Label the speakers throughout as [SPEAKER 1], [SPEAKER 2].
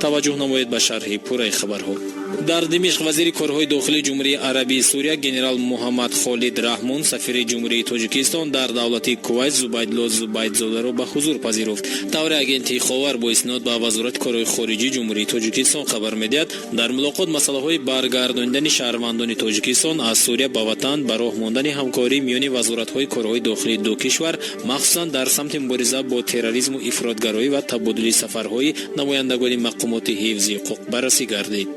[SPEAKER 1] Таваҷҷӯҳ намоед ба шарҳи пурраи хабарҳо. Дар Димишқ вазири корҳои дохилии Ҷумҳурии Арабии Сурия генерал Муҳаммад Холид Раҳмон сафири Ҷумҳурии Тоҷикистон дар давлати Кувайт Зубайдулло Зубайдзодаро ба ҳузур пазируфт. Тавре агентии Ховар бо истинод ба Вазорати корҳои хориҷии Ҷумҳурии Тоҷикистон хабар медиҳад, дар мулоқот масъалаҳои баргардонидани шаҳрвандони Тоҷикистон аз Сурия ба ватан, ба роҳ мондани ҳамкорӣ миёни вазоратҳои корҳои дохилии ду кишвар, махсусан дар самти мубориза бо терроризму ифротгароӣ ва табодули сафарҳои намояндагони мақомоти ҳифзи ҳуқуқ баррасӣ гардид.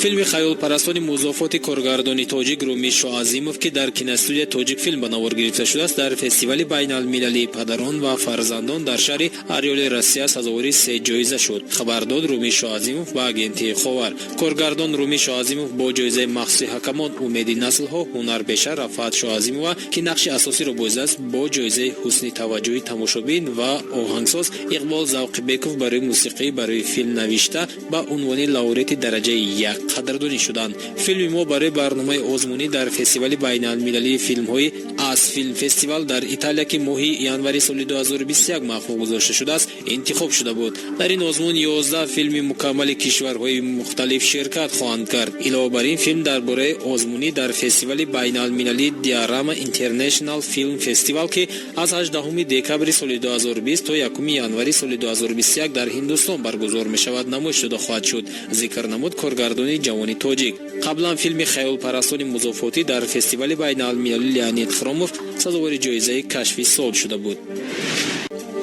[SPEAKER 1] Филми «Хаёлпарастони музофоти» коргардони тоҷик Румӣ Шоазимов, ки дар киностудия «Тоҷикфилм» ба навор гирифта шудааст, дар фестивали байналмилалии падарон ва фарзандон дар шаҳри Орёли Россия сазовори се ҷоиза шуд, хабар дод Румӣ Шоазимов ба агентии Ховар. Коргардон Румӣ Шоазимов бо ҷоизаи махсуси ҳакамон «Умеди наслҳо», ҳунарпеша Рафаат Шоазимова, ки нақши асосиро бозидааст, бо ҷоизаи ҳусни таваҷҷӯҳи тамошобин ва оҳангсоз Иқбол Завқибеков барои мусиқӣ барои филм навишта ба унвони лауреати дараҷаи як қадрдонӣ шуданд. Филми мо барои барномаи озмунӣ дар фестивали байналмилалии филмҳои Аз Филм Фестивал дар Италия, ки моҳи январи соли 2021 махфуқ гузошта шудааст, интихоб шуда буд. Дар ин озмун 11 филми мукаммали кишварҳои мухталиф ширкат хоҳанд кард. Илова бар ин, филм дар бораи озмунӣ дар фестивали байналмилалии Диарама International Film Festival, ки аз 18 декабри соли 2020 то 1 январи соли 2021 дар Ҳиндустон баргузор мешавад, намоиш дода хоҳад шуд, зикр намуд коргардони ҷавони тоҷик. Қаблан филми «Хаёлпарастони музофотӣ» дар фестивали байналмилалии Леонид Хромов сазовори ҷоизаи кашфи сол шуда буд.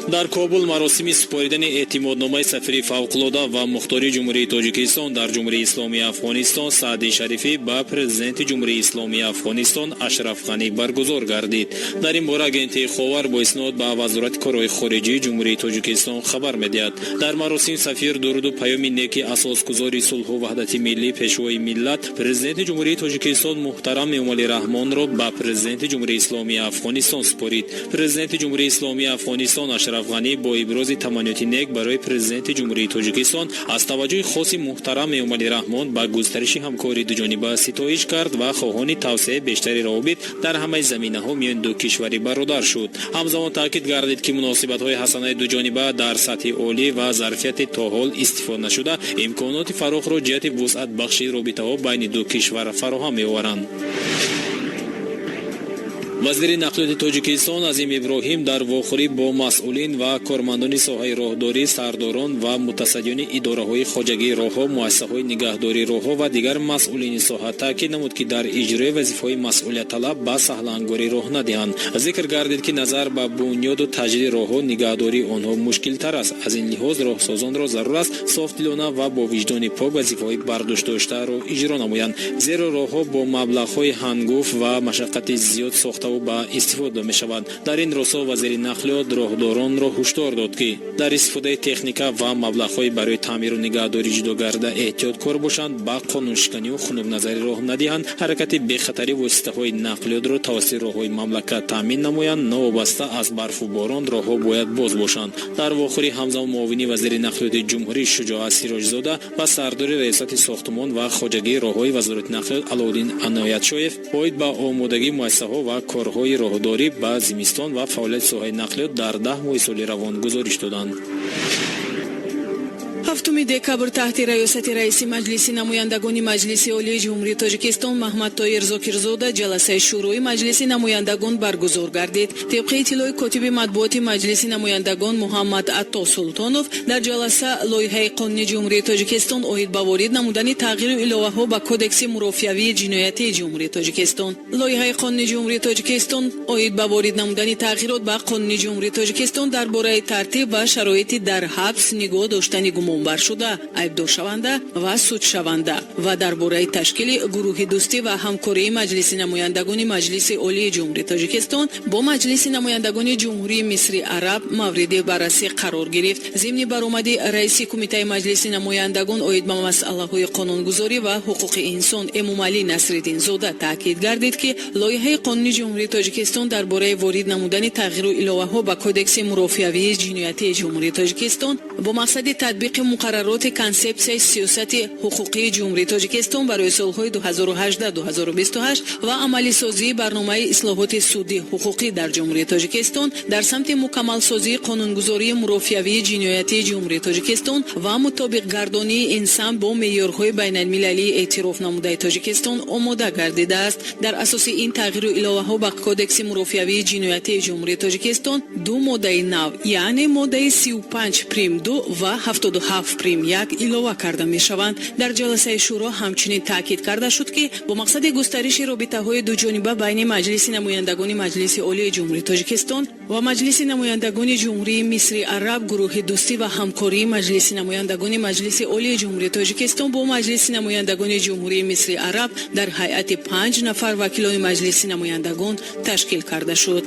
[SPEAKER 1] Дар Кобул маросими супоридани эътимодномаи сафири фавқулода ва мухтори Ҷумҳурии Тоҷикистон дар Ҷумҳурии Исломии Афғонистон Саъди Шарифӣ ба президенти Ҷумҳурии Исломии Афғонистон Ашраф Ғанӣ баргузор гардид. Дар ин бора агентии Ховар бо истинод ба Вазорати корҳои хориҷии Ҷумҳурии Тоҷикистон хабар медиҳад. Дар маросим сафир дуруду паёми неки асосгузори сулҳу ваҳдати миллӣ, пешвои миллат, президенти Ҷумҳурии Тоҷикистон муҳтарам Эмомалӣ Раҳмонро ба президенти Ҷумҳурии Исломии Афғонистон супорид. Президенти Ҷумҳурии Исломии Афғонистон Ашраф Ғанӣ бо ибрози таманниёти нек барои президенти Ҷумҳурии Тоҷикистон аз таваҷҷӯҳи хоси муҳтарам Эмомалӣ Раҳмон ба густариши ҳамкории дуҷониба ситоиш кард ва хоҳони тавсеаи бештари равобит дар ҳамаи заминаҳо миёни ду кишвари бародар шуд. Ҳамзамон таъкид гардид, ки муносибатҳои ҳасанаи дуҷониба дар сатҳи олӣ ва зарфияти то ҳол истифода нашуда имконоти фарохро ҷиҳати вусъатбахшии робитаҳо байни ду кишвар фароҳам меоваранд. Вазири нақлиёти Тоҷикистон Азим Иброҳим дар вохӯрӣ бо масъулин ва кормандони соҳаи роҳдорӣ, сардорон ва мутасаддиёни идораҳои хоҷагии роҳҳо, муассисаҳои нигаҳдории роҳҳо ва дигар масъулини соҳа таъкид намуд, ки дар иҷрои вазифаҳои масъулиятталаб ба саҳлангорӣ роҳ надиҳанд. Зикр гардид, ки назар ба бунёду таҷдиди роҳҳо нигаҳдории онҳо мушкилтар аст. Аз ин лиҳоз роҳсозонро зарур аст софдилона ва бо виҷдони пок вазифаҳои бардӯшдоштаро иҷро намоянд, зеро роҳҳо бо маблағҳои ҳангуфт ва машаққати зиёд сохтаву ба истифода мешаванд. Дар ин росто вазири нақлиёт роҳдоронро ҳушдор дод, ки дар истифодаи техника ва маблағҳои барои таъмиру нигаҳдорӣ ҷудогарда эҳтиёткор бошанд, ба қонуншиканию хунукназарӣ роҳ надиҳанд, ҳаракати бехатари воситаҳои нақлиётро тавассути роҳҳои мамлакат таъмин намоянд. Новобаста аз барфу борон роҳҳо бояд боз бошанд. Дар вохӯрӣ ҳамзамон муовини вазири нақлиёти ҷумҳурӣ Шуҷоат Сироҷзода ва сардори раёсати сохтумон ва хоҷагии роҳҳои Вазорати нақлиёт Алоуддин Аноятшоев оид ба омодагии муассисаҳо ва корҳои роҳдорӣ ба зимистон ва фаъолияти соҳаи нақлиёт дар 10 моҳи соли равон гузориш доданд.
[SPEAKER 2] 7 декабр таҳти раёсати раиси Маҷлиси намояндагони Маҷлиси Олии Ҷумҳурии Тоҷикистон Маҳмад Тоир Зокирзода ҷаласаи Шӯрои Маҷлиси намояндагон баргузор гардид. Тибқи иттилои котиби матбуоти Маҷлиси намояндагон Муҳаммад Атто Султонов, дар ҷаласа лоиҳаи қонуни Ҷумҳурии Тоҷикистон оид ба ворид намудани тағйиру иловаҳо ба Кодекси мурофиавии ҷиноятии Ҷумҳурии Тоҷикистон, лоиҳаи қонуни Ҷумҳурии Тоҷикистон оид ба ворид намудани тағйирот ба Қонуни Ҷумҳурии Тоҷикистон дар бораи тартиб ва шароити дар ҳабс нигоҳ доштани гумонбаршуда, айбдоршаванда ва судшаванда ва дар бораи ташкили гурӯҳи дӯстӣ ва ҳамкории Маҷлиси намояндагони Маҷлиси Олии Ҷумҳурии Тоҷикистон бо Маҷлиси намояндагони Ҷумҳурии Мисри Араб мавриди баррасӣ қарор гирифт. Зимни баромади раиси Кумитаи Маҷлиси намояндагон оид ба масъалаҳои қонунгузорӣ ва ҳуқуқи инсон Эмомалӣ Насриддинзода таъкид гардид, ки лоиҳаи қонуни Ҷумҳурии Тоҷикистон дар бораи ворид намудани тағйиру иловаҳо ба Кодекси мурофиавии ҷиноятии Ҷумҳурии Тоҷикистон бо мақсади татбиқи Муқаррароти Консепсияи сиёсати ҳуқуқии Ҷумҳурии Тоҷикистон барои солҳои 2018-2028 ва амалисозии барномаи ислоҳоти судӣ ҳуқуқӣ дар Ҷумҳурии Тоҷикистон дар самти мукаммалсозии қонунгузории мурофиавии ҷиноятии Ҷумҳурии Тоҷикистон ва мутобиқгардонии ин самт бо меъёрҳои байналмилалии эътироф намудаи Тоҷикистон омода гардидааст. Дар асоси ин тағйиру иловаҳо ба Кодекси мурофиавии ҷиноятии Ҷумҳурии Тоҷикистон ду моддаи нав, яъне моддаи 35 прим 2 ва 77 прим 1 илова карда мешаванд. Дар ҷаласаи шӯро ҳамчунин таъкид карда шуд, ки бо мақсади густариши робитаҳои дуҷониба байни Маҷлиси намояндагони Маҷлиси Олии Ҷумҳурии Тоҷикистон ва Маҷлиси намояндагони Ҷумҳурии Мисри Араб гурӯҳи дӯстӣ ва ҳамкории Маҷлиси намояндагони Маҷлиси Олии Ҷумҳурии Тоҷикистон бо Маҷлиси намояндагони Ҷумҳурии Мисри Араб дар ҳайати панҷ нафар вакилони Маҷлиси намояндагон ташкил карда шуд.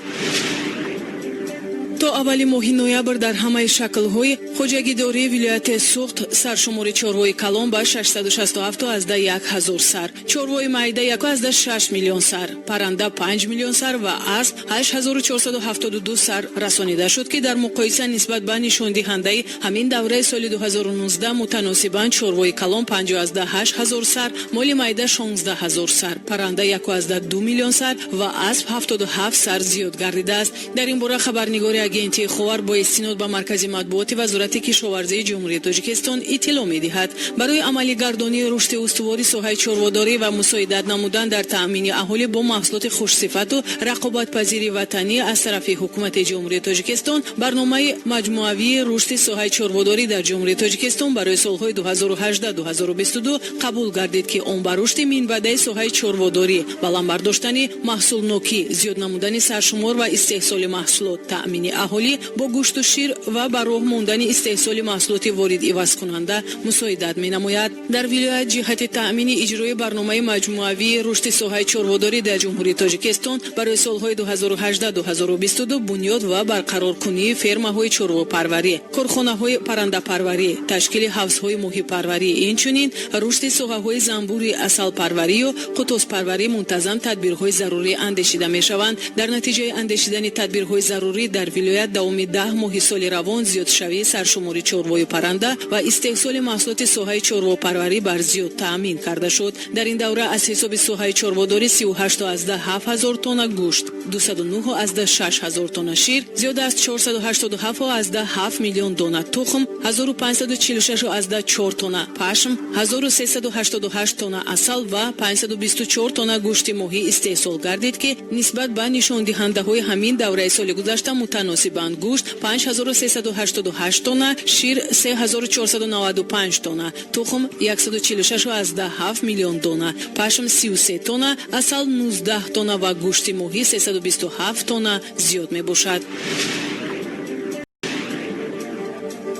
[SPEAKER 2] То аввали моҳи ноябр дар ҳамаи шаклҳои хоҷагидории вилояти Суғд саршумори чорвои калон ба 667,1 ҳазор сар, чорвои майда 1,6 миллион сар, парранда 5 миллион сар ва асп 8472 сар расонида шуд, ки дар муқоиса нисбат ба нишондиҳандаи ҳамин давраи соли 2019 мутаносибан чорвои калон 5,8 ҳазор сар, моли майда 16 ҳазор сар, парранда 1,2 миллион сар ва асп 77 сар зиёд гардидааст. Дар ин бора хабарнигори агентии Ховар бо истинод ба маркази матбуоти Вазорати кишоварзии Ҷумҳурии Тоҷикистон иттилоъ медиҳад. Барои амалигардонии рушди устувори соҳаи чорводорӣ ва мусоидат намудан дар таъмини аҳолӣ бо маҳсулоти хушсифату рақобатпазири ватанӣ аз тарафи Ҳукумати Ҷумҳурии Тоҷикистон барномаи маҷмӯавии рушди соҳаи чорводорӣ дар Ҷумҳурии Тоҷикистон барои солҳои 2018-2022 қабул гардид, ки он ба рушди минбаъдаи соҳаи чорводорӣ, баланд бардоштани маҳсулнокӣ, зиёд намудани саршумор ва истеҳсоли маҳсулот, таъмини аҳолӣ бо гӯшту шир ва ба роҳ мондани истеҳсоли маҳсулоти ворид-ивазкунанда мусоидат менамояд. Дар вилоят ҷиҳати таъмини иҷрои барномаи маҷмӯавии рушди соҳаи чорводорӣ дар Ҷумҳурии Тоҷикистон барои солҳои 2018-2022 бунёд ва барқароркунии фермаҳои чорвопарварӣ, корхонаҳои паррандапарварӣ, ташкили ҳавзҳои моҳипарварӣ, инчунин рушди соҳаҳои занбури асалпарварию қутозпарварӣ мунтазам тадбирҳои зарурӣ андешида мешаванд. Дар натиҷаи андешидани тадбирҳои зарурӣ дар вилоят давоми 10 моҳи соли равон зиёдшавии саршумори чорвою парранда ва истеҳсоли маҳсулоти соҳаи чорвопарварӣ бар зиёд таъмин карда шуд. Дар ин давра аз ҳисоби соҳаи чорводорӣ 38,7 ҳазор тонна гӯшт, 209,6 ҳазор тонна шир, зиёда аз 487,7 миллион дона тухм, 1546,4 тонна пашм, 1388 тонна асал ва 524 тонна гӯшти моҳӣ истеҳсол гардид, ки нисбат ба нишондиҳандаҳои ҳамин давраи соли гузашта мутаносибан гӯшт 5388 тонна, шир 3495 тонна, тухм 146,7 миллион дона, пашм 33 тонна, асал 19 тонна ва гӯшти моҳӣ 327 тонна зиёд мебошад.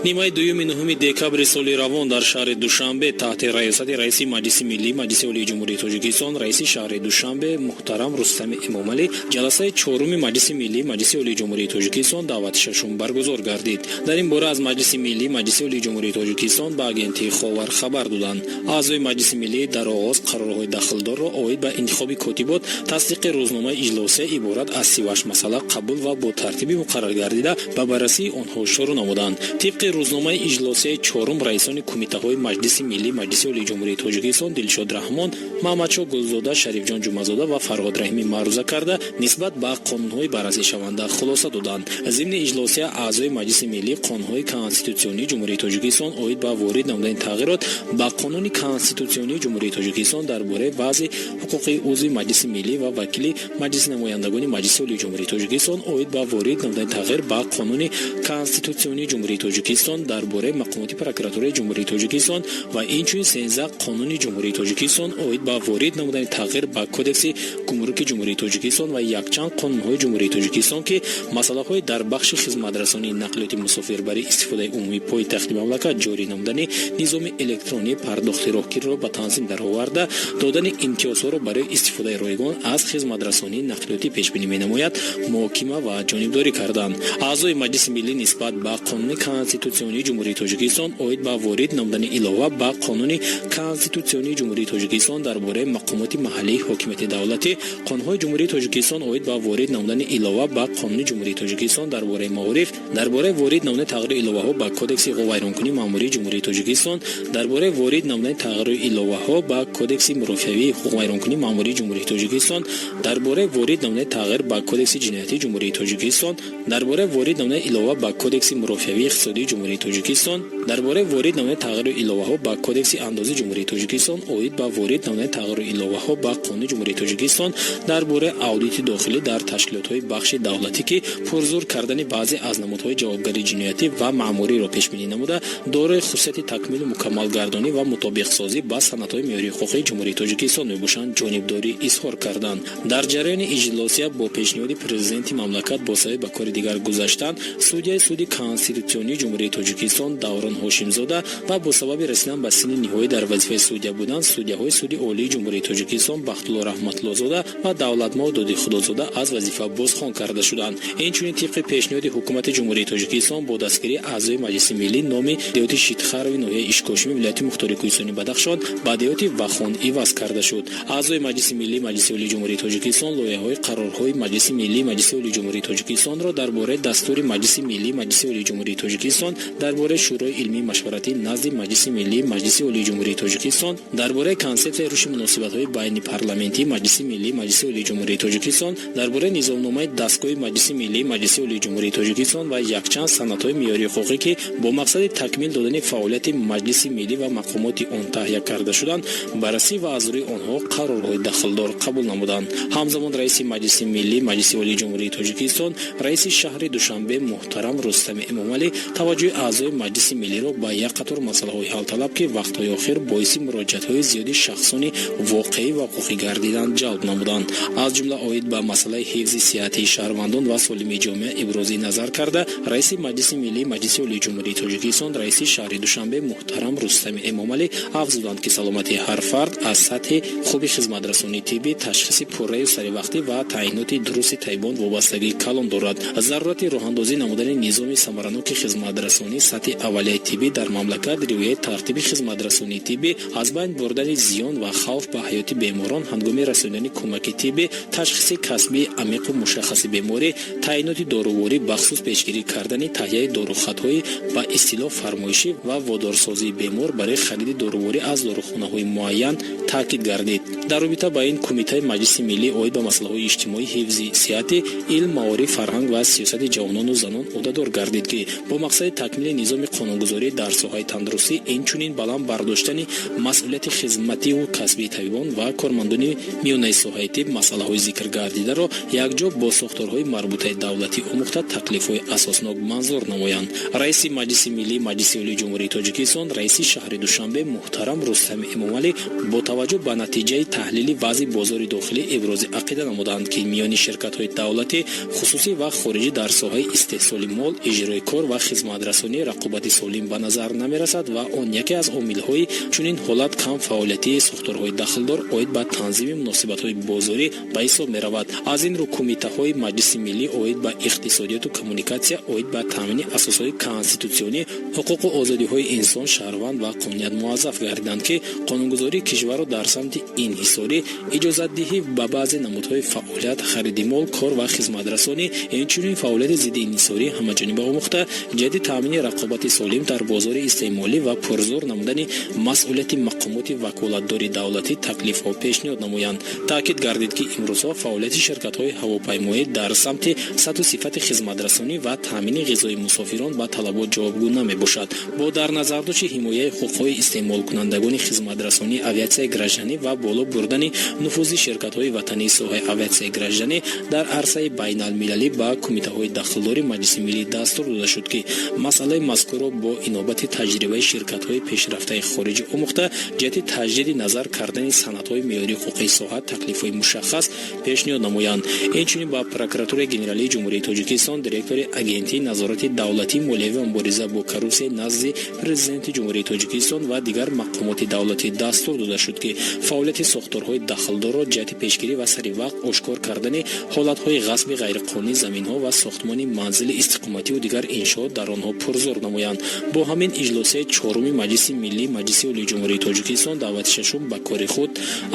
[SPEAKER 1] Нимаи дуюми нуҳуми декабри соли равон дар шаҳри Душанбе таҳти раёсати раиси Маҷлиси миллӣ Маҷлиси Олии Ҷумҳурии Тоҷикистон, раиси шаҳри Душанбе муҳтарам Рустами Эмомалӣ ҷаласаи чоруми Маҷлиси миллӣ Маҷлиси Олии Ҷумҳурии Тоҷикистон даъвати шашум баргузор гардид. Дар ин бора аз Маҷлиси миллӣ Маҷлиси Олии Ҷумҳурии Тоҷикистон ба агентии Ховар хабар доданд. Аъзои Маҷлиси миллӣ дар оғоз қарорҳои дахлдорро оид ба интихоби котибот, тасдиқи рӯзномаи иҷлосия иборат аз 38 масъала қабул ва бо тартиби муқаррар гардида ба баррасии онҳо шурӯъ намуданд. Тибқи рӯзномаи иҷлосияи чорум, раисони кумитаҳои Маҷлиси миллӣ Маҷлиси Олии Ҷумҳурии Тоҷикистон Дилшод Раҳмон, Маҳмадшоҳ Гулзода, Шарифҷон Ҷумъазода ва Фарҳод Раҳимӣ маъруза карда, нисбат ба қонунҳои баррасишаванда хулоса доданд. Зимни иҷлосия аъзои Маҷлиси миллӣ қонунҳои конститутсионии Ҷумҳурии Тоҷикистон оид ба ворид намудани тағйирот ба Қонуни конститутсионии Ҷумҳурии Тоҷикистон дар бораи вазъи ҳуқуқии узви Маҷлиси миллӣ ва вакили Маҷлиси намояндагони Маҷлиси Олии Ҷумҳурии Тоҷикистон, оид ба ворид намудани тағйир ба Қонуни конститутсионии Ҷумҳурии Тоҷикистон дар бораи мақомоти прокуратураи Ҷумҳурии Тоҷикистон ва инчунин 13 қонуни Ҷумҳурии Тоҷикистон оид ба ворид намудани тағйир ба Кодекси гумруки Ҷумҳурии Тоҷикистон ва якчанд қонунҳои Ҷумҳурии Тоҷикистон, ки масъалаҳои дар бахши хизматрасонии нақлиёти мусофирбарӣ, истифодаи умумии пойтахти мамлакат, ҷорӣ намудани низоми электронии пардохти роҳкириро ба танзим дароварда, додани имтиёзҳоро барои истифодаи ройгон аз хизматрасонии нақлиётӣ пешбинӣ менамояд, муҳокима ва ҷонибдорӣ карданд. Аъзои Маҷлиси миллӣ нисбат ба қонуни конститутсионии Конститутсионии Ҷумҳурии Тоҷикистон оид ба ворид намудани илова ба Қонуни Конститутсионии Ҷумҳурии Тоҷикистон дар бораи мақомоти маҳаллии ҳокимияти давлатӣ, Қонунҳои Ҷумҳурии Тоҷикистон оид ба ворид намудани илова ба Қонуни Ҷумҳурии Тоҷикистон дар бораи маориф, дар бораи ворид намудани тағйиру иловаҳо ба Кодекси ҳуқуқвайронкунии маъмурии Ҷумҳурии Тоҷикистон, дар бораи ворид намудани тағйиру иловаҳо ба Кодекси мурофиавии ҳуқуқвайронкунии маъмурии Ҷумҳурии Тоҷикистон, дар бораи ворид намудани тағйир ба Кодекси ҷиноятии Ҷумҳурии Тоҷикистон, дар бораи ворид намудани илова ба Кодекси мурофиавии иқтисодии Ҷумҳурии Тоҷикистон, дар бораи ворид намудани тағйиру иловаҳо ба Кодекси андози Ҷумҳурии Тоҷикистон, оид ба ворид намудани тағйиру иловаҳо ба Қонуни Ҷумҳурии Тоҷикистон дар бораи аудити дохилӣ дар ташкилотҳои бахши давлатӣ, ки пурзур кардани баъзе аз намудҳои ҷавобгарии ҷиноятӣ ва маъмуриро пешбинӣ намуда, дорои хусусияти такмилу мукаммалгардонӣ ва мутобиқсозӣ ба санадҳои меъёрии ҳуқуқии Ҷумҳурии Тоҷикистон мебошанд, ҷонибдорӣ изҳор карданд. Дар ҷараёни иҷлосия бо пешниҳоди президенти мамлакат бо сабаби ба кори дигар гузаштан судяи Суди Конститутсионии Ҷумҳурии Тоҷикистон Даврон Ҳошимзода ва бо сабаби расидан ба синни ниҳоӣ дар вазифаи судя будан судяҳои Суди Олии Ҷумҳурии Тоҷикистон Бахтулло Раҳматуллозода ва Давлатмоҳ Додихудозода аз вазифа бозхон карда шуданд. Инчунин, тибқи пешниҳоди Ҳукумати Ҷумҳурии Тоҷикистон бо дастгирии аъзои Маҷлиси Миллӣ номи деҳоти Шитхарови ноҳияи Ишкошими вилояти мухтори Кӯҳистони Бадахшон ба деҳоти Вахон иваз карда шуд. Аъзои Маҷлиси Миллӣ Маҷлиси Олии Ҷумҳурии Тоҷикистон лоиҳаҳои қарорҳои Маҷлиси Миллӣ Маҷлиси Олии Ҷумҳурии Тоҷикистонро дар бораи дастури Маҷлиси Миллӣ Маҷлиси Олии Ҷумҳурии Тоҷикистон дар бораи Шӯрои илмии машваратӣ назди Маҷлиси Миллӣ Маҷлиси Олии Ҷумҳурии Тоҷикистон, дар бораи консепсияи рушди муносибатҳои байнипарламентии Маҷлиси Миллӣ Маҷлиси Олии Ҷумҳурии Тоҷикистон, дар бораи низомномаи дастгоҳи Маҷлиси Миллӣ Маҷлиси Олии Ҷумҳурии Тоҷикистон ва якчанд санадҳои меъёрии ҳуқуқӣ, ки бо мақсади такмил додани фаъолияти Маҷлиси Миллӣ ва мақомоти он таҳия карда шуданд, баррасӣ ва аз рӯи онҳо қарорҳои дахлдор қабул намуданд. Ҳамзамон раиси Маҷлиси Миллӣ Маҷлиси Олии Ҷумҳурии Тоҷикистон, раиси шаҳри Душанбе муҳтарам Рустами Эмомалӣ таваҷҷӯҳи аъзои Маҷлиси Миллиро ба як қатор масъалаҳои ҳалталаб, ки вақтҳои охир боиси муроҷиатҳои зиёди шахсони воқеӣ ва ҳуқуқӣ гардиданд, ҷалб намуданд. Аз ҷумла оид ба масъалаи ҳифзи сиҳатии шаҳрвандон ва солимии ҷомеа ибрози назар карда, раиси Маҷлиси Миллӣ Маҷлиси Олии Ҷумҳурии Тоҷикистон, раиси шаҳри Душанбе муҳтарам Рустами Эмомалӣ афзуданд, ки саломатии ҳар фард аз сатҳи хуби хизматрасонии тиббӣ, ташхиси пурраю саривақтӣ ва таъиноти дурусти табибон вобастагии калон дорад. Зарурати роҳандозӣ намудани низоми самараноки хизматрасонии сатҳи аввалияи тиббӣ дар мамлакат, риояи тартиби хизматрасонии тиббӣ, аз байн бурдани зиён ва хавф ба ҳаёти беморон ҳангоми расонидани кӯмаки тиббӣ, ташхиси касбии амиқу мушаххаси беморӣ, таъиноти доруворӣ, бахусус пешгирӣ кардани таҳияи дорухатҳои ба истилоҳ фармоишӣ ва водорсозии бемор барои хариди доруворӣ аз дорухонаҳои муайян таъкид гардид. Дар робита ба ин Кумитаи Маҷлиси Миллӣ оид ба масъалаҳои иҷтимоӣ, ҳифзи сиҳатӣ, илм, маориф, фарҳанг ва сиёсати ҷавонону занон ӯҳдадор гардид, ки бо мақсади такмили низоми қонунгузорӣ дар соҳаи тандурустӣ, инчунин баланд бардоштани масъулияти хизмативу касбии табибон ва кормандони миёнаи соҳаи тиб масъалаҳои зикргардидаро якҷо бо сохторҳои марбутаи давлатӣ омӯхта, таклифҳои асоснок манзур намоянд. Раиси Маҷлиси Миллӣ Маҷлиси Олии Ҷумҳурии Тоҷикистон, раиси шаҳри Душанбе муҳтарам Рустами Эмомалӣ бо таваҷҷӯҳ ба натиҷаи таҳлили вазъи бозори дохилӣ ибрози ақида намуданд, ки миёни ширкатҳои давлатӣ, хусусӣ ва хориҷӣ дар соҳаи истеҳсоли мол, иҷрои кор ва хизматрасонӣ рақобати солим ба назар намерасад ва он яке аз омилҳои чунин ҳолат кам фаъолиятии сохторҳои дахлдор оид ба танзими муносибатҳои бозорӣ ба ҳисоб меравад. Аз ин рӯ кумитаҳои Маҷлиси Миллӣ оид ба иқтисодиёту коммуникатсия, оид ба таъмини асосҳои конститутсионӣ, ҳуқуқу озодиҳои инсон, шаҳрванд ва қонуният муваззаф гардиданд, ки қонунгузории кишварро дар самти инҳисорӣ, иҷозатдиҳӣ ба баъзе намудҳои фаъолият, хариди мол, кор ва хизматрасонӣ, инчунин фаъолияти зидди инҳисорӣ ҳамаҷониба омӯхта, ҷиҳати таъмини рақобати солим дар бозори истеъмолӣ ва пурзур намудани масъулияти мақомоти ваколатдори давлатӣ таклифҳо пешниҳод намоянд. Таъкид гардид, ки имрӯзҳо фаъолияти ширкатҳои ҳавопаймоӣ дар самти сатҳу сифати хизматрасонӣ ва таъмини ғизои мусофирон ба талабот ҷавобгӯ намебошад. Бо дар назардошти ҳимояи ҳуқуқҳои истеъмолкунандагони хизматрасонии авиатсияи гражданӣ ва боло бурдани нуфузи ширкатҳои ватании соҳаи авиатсияи гражданӣ дар арсаи байналмилалӣ ба кумитаҳои дахлдори Маҷлиси Миллӣ дастур дода шуд, ки масъалаи мазкурро бо инобати таҷрибаи ширкатҳои пешрафтаи хориҷӣ омӯхта, ҷиҳати таҷдиди назар кардани санадҳои меъёрии ҳуқуқии соҳа таклифҳои мушаххас пешниҳод намоянд. Инчунин ба Прокуратураи Генералии Ҷумҳурии Тоҷикистон, директори Агентии назорати давлатии молиявӣ ва мубориза бо коррупсия назди Президенти Ҷумҳурии Тоҷикистон ва дигар мақомоти давлатӣ дастур дода шуд, ки фаъолияти сохторҳои дахлдорро ҷиҳати пешгирӣ ва саривақт ошкор кардани ҳолатҳои ғасби ғайриқонунии заминҳо ва сохтмони манзили истиқомативу дигар иншоот дар онҳо пурзур намоянд. Бо ҳамин иҷлосияи чоруми Маҷлиси миллии Маҷлиси Олии Ҷумҳурии Тоҷикистон даъвати шашум ба кори худ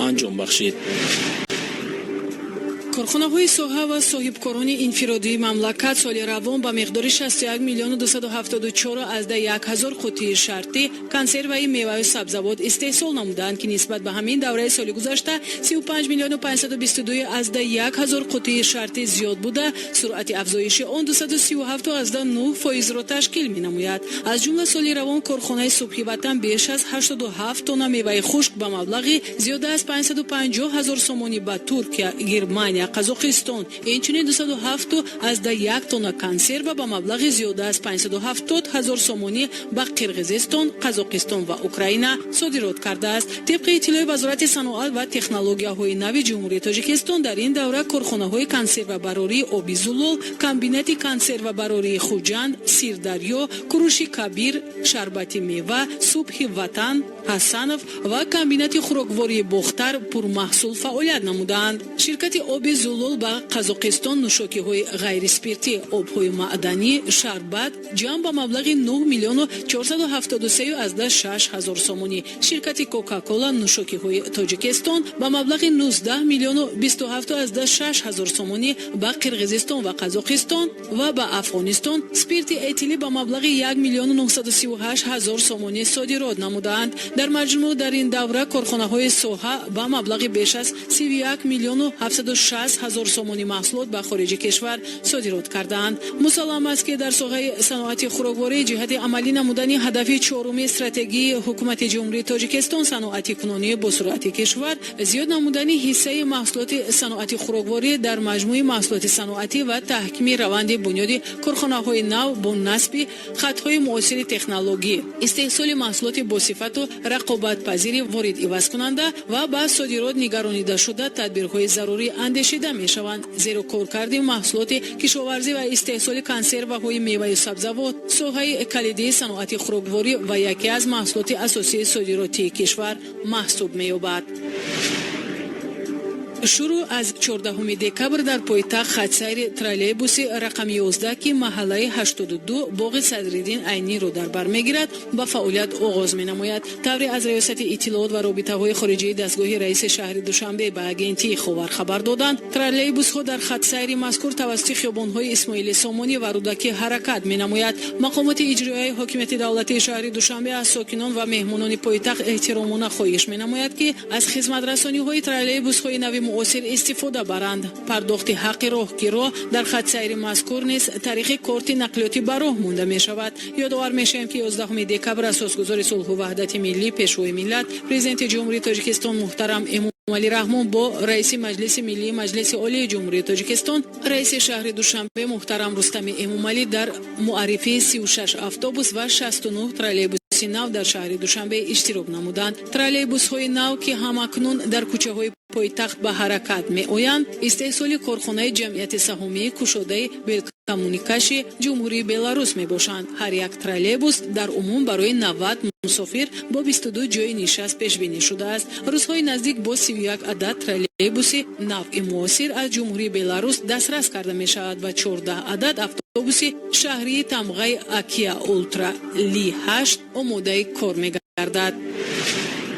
[SPEAKER 1] анҷом бахшид.
[SPEAKER 2] Корхонаҳои соҳа ва соҳибкорони инфиродии мамлакат соли равон ба миқдори 61 миллиону 274,1 ҳазор қуттии шартӣ консерваи меваю сабзавот истеҳсол намуданд, ки нисбат ба ҳамин давраи соли гузашта 35 миллиону 522,1 ҳазор қуттии шартӣ зиёд буда, суръати афзоиши он 237,9 фоизро ташкил менамояд. Аз ҷумла соли равон корхонаи «Субҳи ватан» беш аз 87 тонна меваи хушк ба маблағи зиёда аз 550 ҳазор сомонӣ ба Туркия, Германия, Қазоқистон, инчунин 207,1 тонна консерва ба маблағи зиёда аз 570 ҳазор сомонӣ ба Қирғизистон, Қазоқистон ва Украина содирот кардааст. Тибқи иттилои Вазорати саноат ва технологияҳои нави Ҷумҳурии Тоҷикистон, дар ин давра корхонаҳои консервабарории «Оби зулол», комбинати консервабарории Хуҷанд, «Сирдарё», «Куруши кабир», «Шарбати мева», «Субҳи ватан», «Ҳасанов» ва комбинати хӯроквории «Бохтар» пурмаҳсул фаъолият намудаанд. Ширкати «Оби зулол» ба Қазоқистон нӯшокиҳои ғайриспиртӣ, обҳои маъданӣ, шарбат ҷамъ ба маблағи 9 миллиону 473,6 ҳазор сомонӣ, ширкати «Кока-кола» нӯшокиҳои Тоҷикистон ба маблағи 19 миллиону 27,6 ҳазор сомонӣ ба Қирғизистон ва Қазоқистон ва ба Афғонистон спирти этилӣ ба маблағи 1 миллиону 938 ҳазор сомонӣ содирот намудаанд. Дар маҷмӯъ дар ин давра корхонаҳои соҳа ба маблағи беш аз 31 миллиону 760 ҳазор сомонӣ маҳсулот ба хориҷи кишвар содирот кардаанд. Мусаллам аст, ки дар соҳаи саноати хӯрокворӣ ҷиҳати амалӣ намудани ҳадафи чоруми стратегии Ҳукумати Ҷумҳурии Тоҷикистон, саноатикунонии босуръати кишвар, зиёд намудани ҳиссаи маҳсулоти саноати хӯрокворӣ дар маҷмӯи маҳсулоти саноатӣ ва таҳкими раванди бунёди корхонаҳои нав бо насби хатҳои муосири технологӣ, истеҳсоли маҳсулоти босифату рақобатпазири ворид-ивазкунанда ва ба содирот нигаронидашуда тадбирҳои зарурӣ андешида мешаванд. Зеро коркарди маҳсулоти кишоварзӣ ва истеҳсоли консерваҳои меваю сабзавот соҳаи калидии саноати хӯрокворӣ ва яке аз маҳсулоти асосии содиротии кишвар маҳсуб меёбад. Шурӯъ аз 14 декабр дар пойтахт хатсайри троллейбуси рақами 11, ки маҳаллаи 82, боғи Садриддин Айниро дар бар мегирад, ба фаъолият оғоз менамояд. Тавре аз Раёсати иттилоот ва робитаҳои хориҷии дастгоҳи раиси шаҳри Душанбе ба агентии Ховар хабар доданд, троллейбусҳо дар хатсайри мазкур тавассути хиёбонҳои Исмоили Сомонӣ ва Рӯдакӣ ҳаракат менамояд. Мақомоти иҷроияи ҳокимияти давлатии шаҳри Душанбе аз сокинон ва меҳмонони пойтахт эҳтиромона хоҳиш менамояд, ки аз хизматрасониҳои троллейбусҳои нави муосир истифода баранд. Пардохти ҳаққи роҳкиро дар хатсайри мазкур низ тариқи корти нақлиётӣ ба роҳ монда мешавад. Ёдовар мешавем, ки 11 декабр асосгузори сулҳу ваҳдати миллӣ, Пешвои миллат, Президенти Ҷумҳурии Тоҷикистон муҳтарам Эмомалӣ Раҳмон бо раиси Маҷлиси миллии Маҷлиси Олии Ҷумҳурии Тоҷикистон, раиси шаҳри Душанбе муҳтарам Рустами Эмомалӣ дар муаррифии 36 автобус ва 69 троллейбуси нав дар шаҳри Душанбе иштирок намуданд. Троллейбусҳои нав, ки ҳамакнун дар кӯчаҳои пойтахт ба ҳаракат меоянд, истеҳсоли корхонаи ҷамъияти саҳомии кушодаи Белкоммуникаши Ҷумҳурии Беларус мебошанд. Ҳар як троллейбус дар умум барои 90 мусофир бо 22 ҷойи нишаст пешбинӣ шудааст. Рӯзҳои наздик бо 31 адад троллейбуси навъи муосир аз Ҷумҳурии Беларус дастрас карда мешавад ва 14 адад автобуси шаҳрии тамғаи Акия Ултра Ли 8 омодаи кор мегардад.